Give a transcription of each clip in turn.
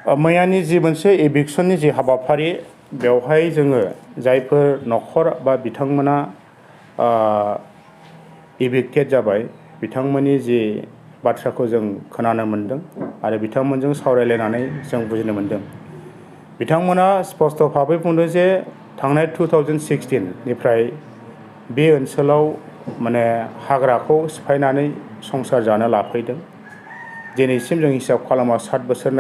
मैयानि जि मोनसे एभिक्सननि जि हाबाफारि बेवहाय जोङो जायफोर न'खर बा बिथांमोना इभिक्टेड जाबाय बिथांमोननि जि बाथ्राखौ जों खोनानो मोनदों आरो बिथांमोनजों सावरायलायनानै जों बुजिनो मोनदों। बिथांमोना स्पष्ट भाबै बुंदों जे थांनाय 2016निफ्राय बे ओनसोलाव माने हाग्राखौ सिफायनानै संसार जानो लाफैदों। दिनैसिम जों हिसाब खालामा 7 बोसोर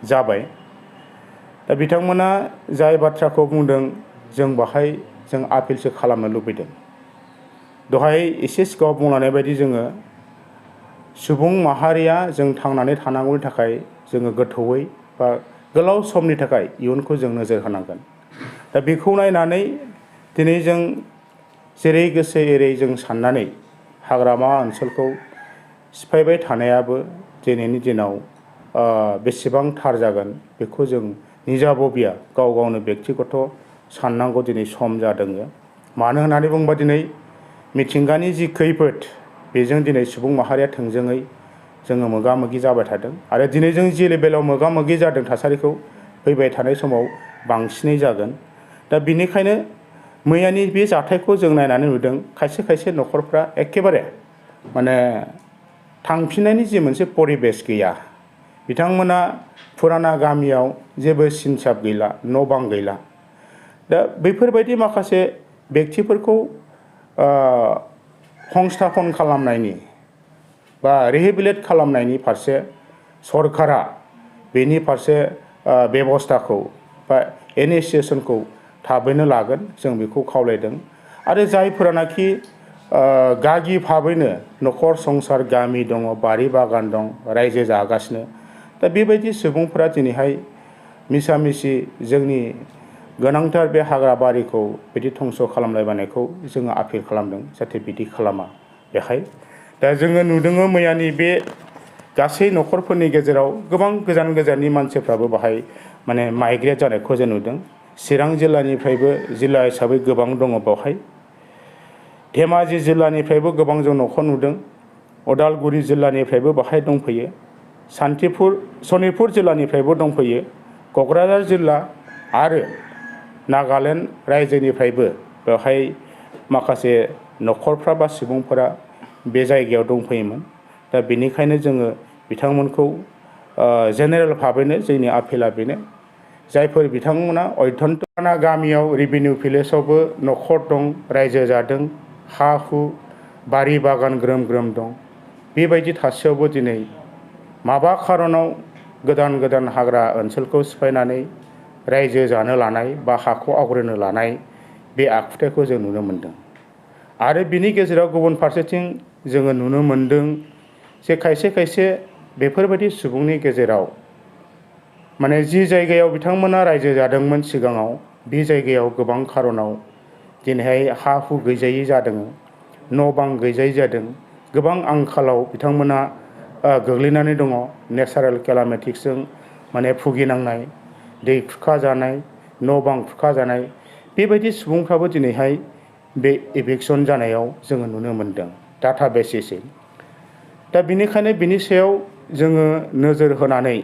जाबाय। दा बिथांमोना जाय बाथ्राखौ बुंदों जों बाहाय जों आपिलसो खालामनो लुबैदों। दहाय एसे सिगाङाव बुंलांनाय बायदि जोङो सुबुं माहारिया जों थांनानै थानांगौनि थाखाय जोङो गोथौयै बा गोलाव समनि थाखाय इयुनखौ जों नोजोर होनांगोन। दा बेखौ नायनानै दिनै जों जेरै गोसो एरै जों साननानै हाग्रामा ओनसोलखौ सिफायबाय थानायाबो दिनैनि दिनाव बेसेबां थार जागोन बेखौ जों निजाबबिया गाव गावनो बेक्तिगत साननांगौ दिनै सम जादों। मानो होननानै बुङोबा दिनै मिथिंगानि जि खैफोद बेजों दिनै सुबुं माहारिया थोंजोङै जोङो मोगा मोगि जाबाय थादों आरो दिनै जों जि लेभेलाव मोगा मोगि जादों थासारिखौ फैबाय थानाय समाव बांसिनै जागोन। दा बिनिखायनो मैयानि बे जाथायखौ जों नायनानै नुदों खायसे खायसे न'खरफ्रा एखेबारे माने थांफिननायनि जि मोनसे परिबेस गैया। बिथांमोना फुराना गामियाव जेबो सिनसाब गैला, न' बां गैला। दा बैफोरबायदि माखासे बेक्तिफोरखौ संस्थापन खालामनायनि बा रिहेबिलिट खालामनायनि फारसे सरकारा बेनि फारसे बेबस्थाखौ बा इनिसिएसनखौ थाबैनो लागोन जों बेखौ खावलायदों। आरो जायफोरानाखि गागि भाबैनो न'खर संसार गामि दङ, बारि बागान दं, रायजो जागासिनो, दा बेबायदि सुबुंफोरा दिनैहाय मिसामिसि जोंनि गोनांथार बे हाग्रा बारिखौ बिदि धंस' खालामलायबायनायखौ जोङो आपिल खालामदों जाहाथे बिदि खालामा बेहाय। दा जोङो नुदों मैयानि बे गासै न'खरफोरनि गेजेराव गोबां गोजान गोजाननि मानसिफ्राबो बाहाय माने माइग्रेट जानायखौ जों नुदों। चिरां जिल्लानिफ्रायबो जिल्ला हिसाबै गोबां दङ बेवहाय। धेमाजि जिल्लानिफ्रायबो गोबां जों न'खर नुदों। उदालगुरि जिल्लानिफ्रायबो बाहाय दंफैयो। सनितपुर जिल्लानिफ्रायबो दंफैयो। क'क्राझार जिल्ला आरो नागालेण्ड रायजोनिफ्रायबो बेवहाय माखासे न'खरफ्रा बा सुबुंफोरा बे जायगायाव दंफैयोमोन। दा बेनिखायनो जोङो बिथांमोनखौ जेनेरेल भाबैनो जोंनि आपिला बेनो जायफोर बिथांमोना अयधन्तना गामियाव रेभिनिउ भिलेजावबो न'खर दं, रायजो जादों, हा हु बारि बागान ग्रोम ग्रोम दं। बेबायदि थासेयावबो दिनै माबा खारनाव गोदान गोदान हाग्रा ओनसोलखौ सिफायनानै रायजो जानो लानाय बा हाखौ आवग्रिनो लानाय बे आखुथायखौ जों नुनो मोनदों। आरो बिनि गेजेराव गुबुन फारसेथिं जोङो नुनो मोनदों जे खायसे खायसे बेफोरबायदि सुबुंनि गेजेराव माने जि जायगायाव बिथांमोना रायजो जादोंमोन सिगाङाव बे जायगायाव गोबां खारनाव दिनैहाय हा हु गैजायै जादों, न' बां गैजायै जादों, गोबां आंखालाव बिथांमोना गोग्लैनानै दङ। नेचारेल केलामिटिसजों माने भुगिनांनाय, दै खुरखाजानाय, न' बां खुरखाजानाय, बेबायदि सुबुंफ्राबो दिनैहाय बे इभिक्सन जानायाव जोङो नुनो मोनदों डाटा बेसिसै। दा बिनिखायनो बिनि सायाव जोङो नोजोर होनानै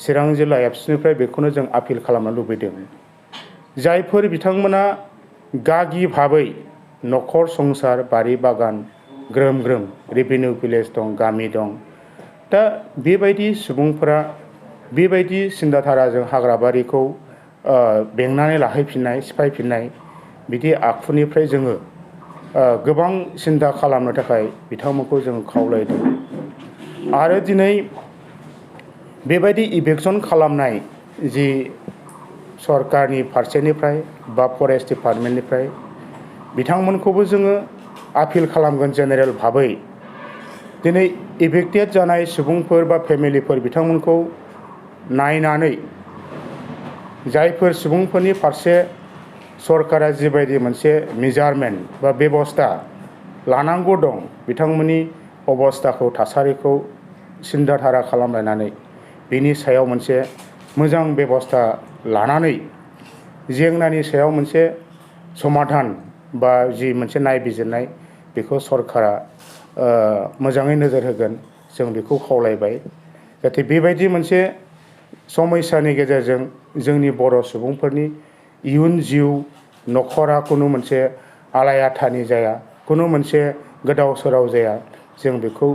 चिरां जिल्ला एबसुनिफ्राय बेखौनो जों आपिल खालामनो लुबैदों। जायफोर बिथांमोना गागि भाबै न'खर संसार बारि बागान ग्रोम ग्रोम रेभिनिउ भिलेज दं, गामि दं, दा बेबायदि सुबुंफोरा बेबायदि सिन्ताधाराजों हाग्राबारिखौ बेंनानै लाहैफिननाय, सिफायफिननाय बिदि आखुनिफ्राय जोङो गोबां सिन्ता खालामनो थाखाय बिथांमोनखौ जों खावलायदों। आरो दिनै बेबायदि इभिक्सन खालामनाय जि सरकारनि फारसेनिफ्राय बा फरेस्ट डिपार्टमेन्टनिफ्राय बिथांमोनखौबो जोङो आपिल खालामगोन जेनेरेल भाबै दिनै इभिक्टेड जानाय सुबुंफोर बा फेमिलिफोर बिथांमोनखौ नायनानै जायफोर सुबुंफोरनि फारसे सरकारा जिबायदि मोनसे मेजारमेन्ट बा बेबस्था लानांगौ दं बिथांमोननि अबस्थाखौ थासारिखौ सिन्ताधारा खालामलायनानै बिनि सायाव मोनसे मोजां बेबस्था लानानै जेंनानि सायाव मोनसे समाधान बा जि मोनसे नायबिजिरनाय बेखौ सरकारा मोजाङै नोजोर होगोन जों बेखौ खावलायबाय। जाहाथे बेबायदि मोनसे समस्यानि गेजेरजों जोंनि बर' सुबुंफोरनि इयुन जिउ न'खरा खुनु मोनसे आलाय-आथानि जाया, खुनु मोनसे गोदाव सोराव जाया, जों बेखौ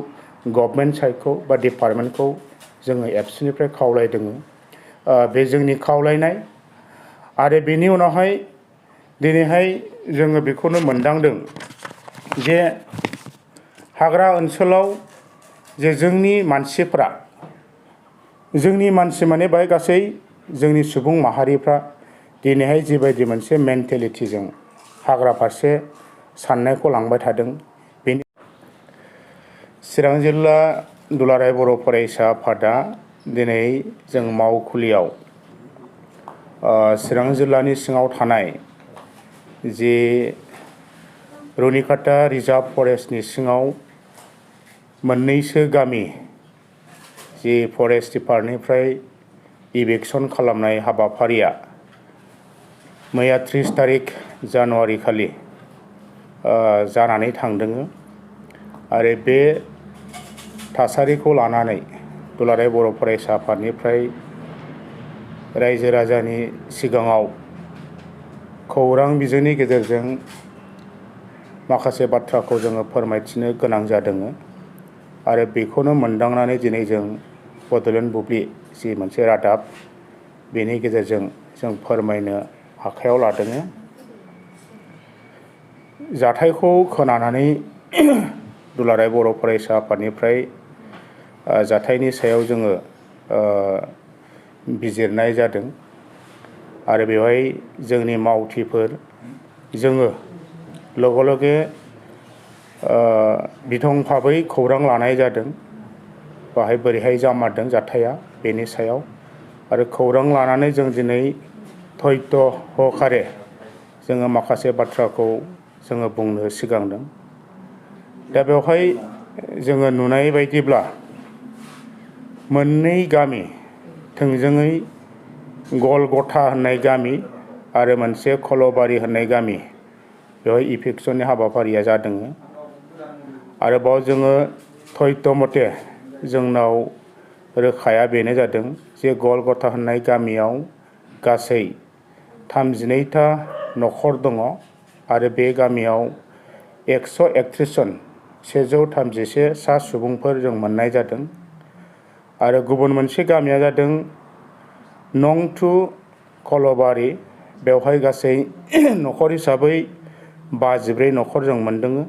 गभर्नमेन्ट साइडखौ बा डिपार्टमेन्टखौ जोङो एबसुनिफ्राय खावलायदों। बे जोंनि खावलायनाय। आरो बेनि उनावहाय दिनैहाय जोङो बेखौनो मोनदांदों जे हाग्रा ओनसोलाव जे जोंनि मानसिफ्रा, जोंनि मानसि माने बाहाय गासै जोंनि सुबुं माहारिफ्रा दिनैहाय जिबायदि मोनसे मेन्टेलिटिजों हाग्रा फारसे साननायखौ लांबाय थादों, बेनि चिरां जिल्ला दुलाराय बर' फरायसा आफादा दिनै जों मावखुलियाव चिरां जिल्लानि सिङाव थानाय जे रुनिकाटा रिजार्भ फरेस्टनि सिङाव मोननैसो गामि जे फरेस्ट डिपार्टमेन्टनिफ्राय इभेक्सन खालामनाय हाबाफारिया मैया 30 तारिख जानुवारि खालि जानानै थांदों। आरो बे थासारिखौ लानानै दुलाराय बर' फरायसा आफादनिफ्राय रायजो राजानि सिगाङाव खौरां बिजोंनि गेजेरजों माखासे बाथ्राखौ जोङो फोरमायथिनो गोनां जादों। आरो बेखौनो मोनदांनानै दिनै जों बड'लेण्ड बुब्लि जि मोनसे रादाब, बेनि गेजेरजों जों फोरमायनो आखायाव लादों। जाथायखौ खोनानानै दुलाराय बर' फरायसा आफादनिफ्राय जाथायनि सायाव जोङो बिजिरनाय जादों। आरो बेवहाय जोंनि मावथिफोर जोङो लगे लगे बिथं भाबै खौरां लानाय जादों, बाहाय बोरैहाय जामारदों जाथाया बेनि सायाव। आरो खौरां लानानै जों दिनै धैर्य सहकारे जोङो माखासे बाथ्राखौ जोङो बुंनो सिगांदों। दा बेवहाय जोङो नुनाय बायदिब्ला मोननै गामि, थोंजोङै गलगथा होननाय गामि आरो मोनसे खल'बारि होननाय गामि, बेवहाय इभेक्सननि हाबाफारिया जादों। आरोबाव जोङो धैर्य मथे जोंनाव रोखाया बेनो जादों जे गलगथा होननाय गामियाव गासै 32टा न'खर दङ। आरो बे गामियाव 131 जन 131 सा सुबुंफोर जों मोननाय जादों। आरो गुबुन मोनसे गामिया जादों नं 2 खल'बारि, बेवहाय गासै न'खर हिसाबै 54 न'खर जों मोनदों।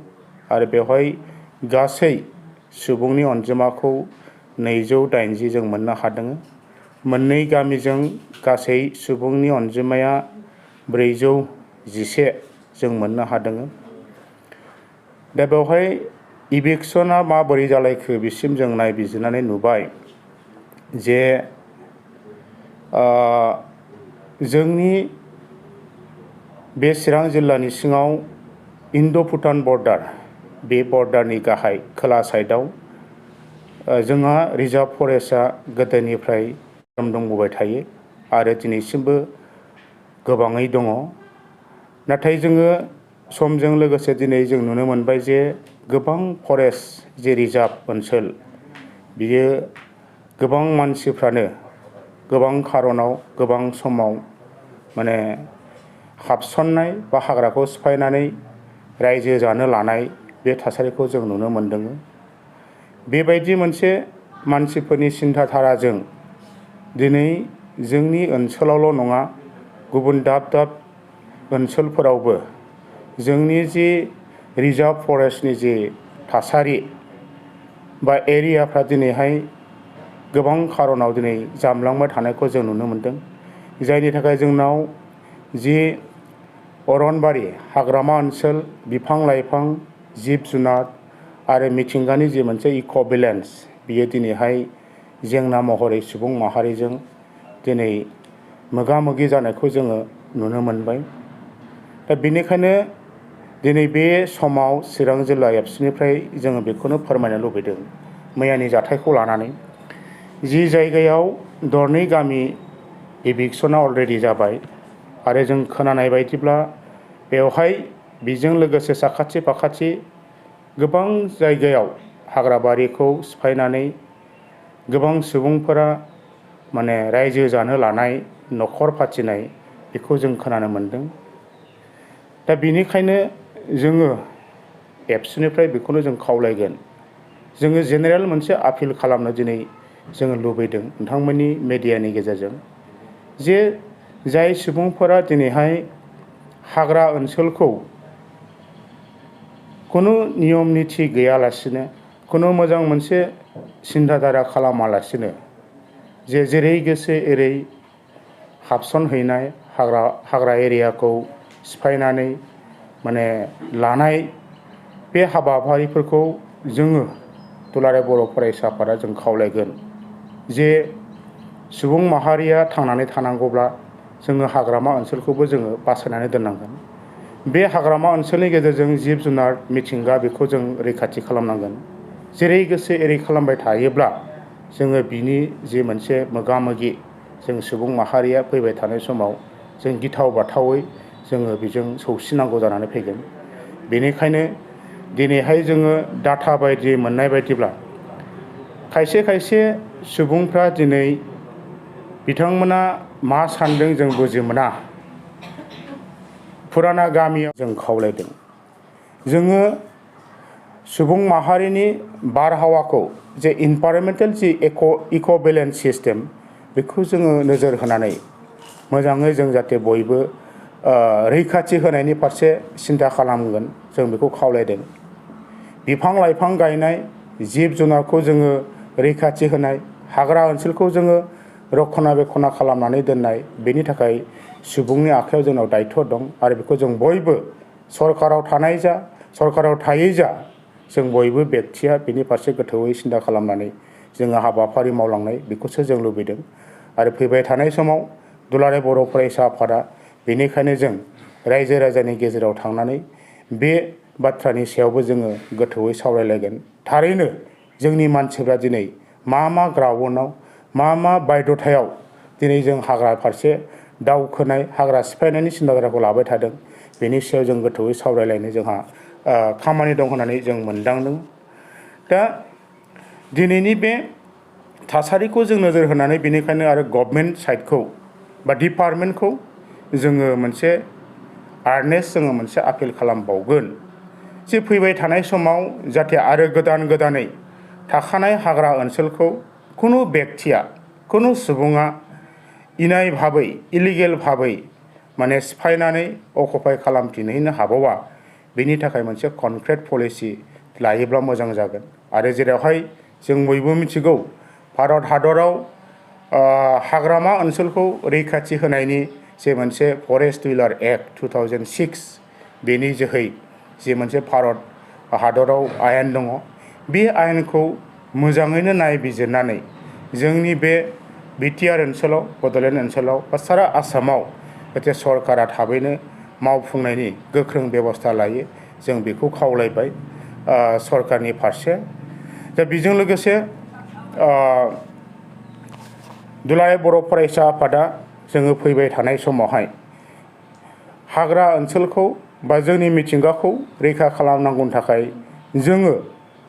आरो बेवहाय गासै सुबुंनि अनजिमाखौ 280 जों मोननो हादों। मोननै गामिजों गासै सुबुंनि अनजिमाया 411 जों मोननो हादों। दा बेवहाय इभेक्सना माबोरै जालायखो बिसिम जों नायबिजिरनानै नुबाय जे जोंनि बे चिरां जिल्लानि सिङाव इन्ड'-भुटान बर्डार, बे बर्डारनि गाहाय खोला साइडआव जोंहा रिजार्भ फरेस्टआ गोदोनिफ्राय दंबोबाय थायो आरो दिनैसिमबो गोबाङै दङ। नाथाय जोङो समजों लोगोसे दिनै जों नुनो मोनबाय जे गोबां फरेस्ट जे रिजार्भ ओनसोल, बियो गोबां मानसिफ्रानो गोबां खारनाव गोबां समाव माने हाबसननाय बा हाग्राखौ सिफायनानै रायजो जानो लानाय बे थासारिखौ जों नुनो मोनदों। बेबायदि मोनसे मानसिफोरनि सिन्था धाराजों दिनै जोंनि ओनसोलावल' नङा, गुबुन दाब दाब ओनसोलफोरावबो जोंनि जि रिजार्भ फरेस्टनि जि थासारि बा एरियाफ्रा दिनैहाय गोबां खारनाव दिनै जामलांबाय थानायखौ जों नुनो मोनदों। जायनि थाखाय जोंनाव जि अरनबारि, हाग्रामा ओनसोल, बिफां-लाइफां, जिब-जुनार आरो मिथिंगानि जि मोनसे इक' बेलेन्स, बियो दिनैहाय जेंना महरै सुबुं माहारिजों दिनै मोगा-मोगि जानायखौ जोङो नुनो मोनबाय। दा बेनिखायनो दिनै बे समाव चिरां जिल्ला एबसुनिफ्राय जोङो बेखौनो फोरमायनो लुबैदों, मैयानि जाथायखौ लानानै जि जायगायाव दरनै गामि इभेक्सना अलरेडि जाबाय आरो जों खोनानाय बायदिब्ला बेवहाय बेजों लोगोसे साखाथि फाखाथि गोबां जायगायाव हाग्राबारिखौ सिफायनानै गोबां सुबुंफोरा माने रायजो जानो लानाय न'खर फाथिनाय बेखौ जों खोनानो मोन्दों। दा बेनिखायनो जोङो एबसुनिफ्राय बेखौनो जों खावलायगोन, जोङो जेनेरेल मोनसे आपिल खालामनो दिनै जोङो लुबैदों नोंथांमोननि मेडियानि गेजेरजों, जे जाय सुबुंफोरा दिनैहाय हाग्रा ओनसोलखौ खुनु नियम निथि गैयालासिनो, खुनु मोजां मोनसे सिन्थाधारा खालामालासिनो जे जेरै गोसो एरै हाबसनहैनाय, हाग्रा एरियाखौ सिफायनानै माने लानाय, बे हाबाफारिफोरखौ जोङो दुलाराय बर' फरायसा आफादा जों खावलायगोन जे सुबुं माहारिया थांनानै थानांगौब्ला जोङो हाग्रामा ओनसोलखौबो जोङो बासायनानै दोननांगोन। बे हाग्रामा ओनसोलनि गेजेरजों जिब जुनार मिथिंगा बेखौ जों रैखाथि खालामनांगोन। जेरै गोसो एरै खालामबाय थायोब्ला जोङो बिनि जे मोनसे मोगा मोगि जों सुबुं माहारिया फैबाय थानाय समाव जों गिथाव बाथावै जोङो बेजों सौसिनांगौ जानानै फैगोन। बेनिखायनो दिनैहाय जोङो डाटा बायदि मोननाय बायदिब्ला खायसे खायसे सुबुंफ्रा दिनै बिथांमोना मा सानदों जों बुजि मोना। फुराना गामियाव जों खावलायदों, जोङो सुबुं माहारिनि बारहावाखौ जे इनभाइरमेन्टेल जि इक' बेलेन्स सिस्टेम बेखौ जोङो नोजोर होनानै मोजाङै जों जाहाथे बयबो रैखाथि होनायनि फारसे सिन्था खालामगोन, जों बेखौ खावलायदों। बिफां लाइफां गायनाय, जिब जुनारखौ जोङो रैखाथि होनाय, हाग्रा ओनसोलखौ जोङो रक्षनाबेक्षना खालामनानै दोननाय, बेनि थाखाय सुबुंनि आखायाव जोंनाव दायथ' दं आरो बेखौ जों बयबो सरकाराव थानाय जा सरकाराव थायै जा जों बयबो बेक्तिया बेनि फारसे गोथौयै सिन्था खालामनानै जोङो हाबाफारि मावलांनाय बेखौसो जों लुबैदों। आरो फैबाय थानाय समाव दुलाराय बर' फरायसा आफादा बेनिखायनो जों रायजो राजानि गेजेराव थांनानै बे बाथ्रानि सायावबो जोङो गोथौयै सावरायलायगोन। थारैनो जोंनि मानसिफ्रा दिनै मा ग्राउन्डआव मा बायध'थायाव दिनै जों हाग्रा फारसे दावखोनाय, हाग्रा सिफायनायनि सिन्थाधाराखौ लाबाय थादों, बेनि सायाव जों गोथौयै सावरायलायनो जोंहा खामानि दं होननानै जों मोनदांदों। दा दिनैनि बे थासारिखौ जों नोजोर होनानै बेनिखायनो आरो गभर्नमेन्ट साइडखौ बा डिपार्टमेन्टखौ जोङो मोनसे आर्नेस जोङो मोनसे आपिल खालामबावगोन जे फैबाय थानाय समाव जाहाथे आरो गोदानै थाखानाय हाग्रा ओनसोलखौ खुनु बेक्तिया, खुनु सुबुङा इनाय भाबै, इलिगेल भाबै माने सिफायनानै अकुपाय खालामफिनहैनो हाबावा, बेनि थाखाय मोनसे कनक्रिट पलिसि लायोब्ला मोजां जागोन। आरो जेरावहाय जों बयबो मिथिगौ भारत हादराव हाग्रामा ओनसोलखौ रैखाथि होनायनि जे मोनसे फरेस्ट टुइलार एक्ट 2006 बेनि जोहै जे मोनसे भारत हादराव आयेन दङ, बे आयेनखौ मोजाङैनो नायबिजिरनानै जोंनि बे बिटिआर ओनसोलाव, बड'लेण्ड ओनसोलाव बा सारा आसामाव जाहाथे सरकारा थाबैनो मावफुंनायनि गोख्रों बेबस्था लायो, जों बेखौ खावलायबाय सरकारनि फारसे। दा बेजों लोगोसे दुलाराय बर' फरायसा आफादा जोङो फैबाय थानाय समावहाय हाग्रा ओनसोलखौ बा जोंनि मिथिंगाखौ रैखा खालामनांगौनि थाखाय जोङो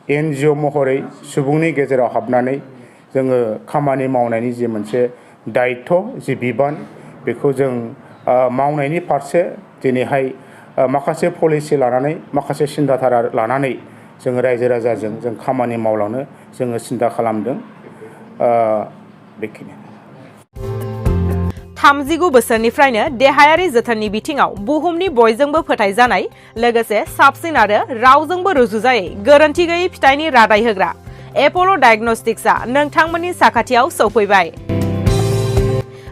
NGO महरै सुबुंनि गेजेराव हाबनानै जोङो खामानि मावनायनि जे मोनसे दायित्व, जि बिबान, बेखौ जों मावनायनि फारसे दिनैहाय माखासे पलिसि लानानै, माखासे सिन्थाधारा लानानै जोङो रायजो राजाजों जों खामानि मावलांनो जोङो सिन्था खालामदों। बेखिनि 39 बोसोरनिफ्रायनो देहायारि जोथोननि बिथिङाव बुहुमनि बयजोंबो फोथायजानाय, लोगोसे साबसिन आरो रावजोंबो रुजुजायै गोरोन्थि गैयै फिथाइनि रादाय होग्रा एप'ल' डायग्नोस्टिक्सआ नोंथांमोननि साखाथियाव सौफैबाय।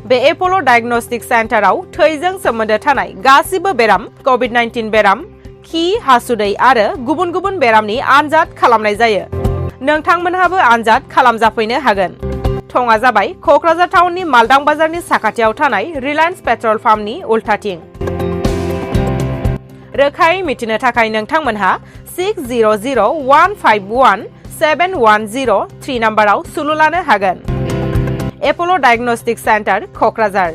बे एप'ल' डायग्नोस्टिक सेन्टाराव थैजों सोमोन्दो थानाय गासिबो बेराम, कभिड-19 बेराम, खि, हासुदै आरो गुबुन गुबुन बेरामनि आनजाद खालामनाय जायो। नोंथांमोनहाबो आनजाद खालामजाफैनो हागोन। थङा जाबाय क'क्राझार टाउननि मालदां बाजारनि साखाथियाव थानाय रिलायन्स पेट्रल पाम्पनि उल्थाथिं। रोखायै मिथिनो थाखाय नोंथांमोनहा 6001517103 नाम्बाराव सुलु लानो हागोन। एप'ल' डायग्नोस्टिक सेन्टार, क'क्राझार।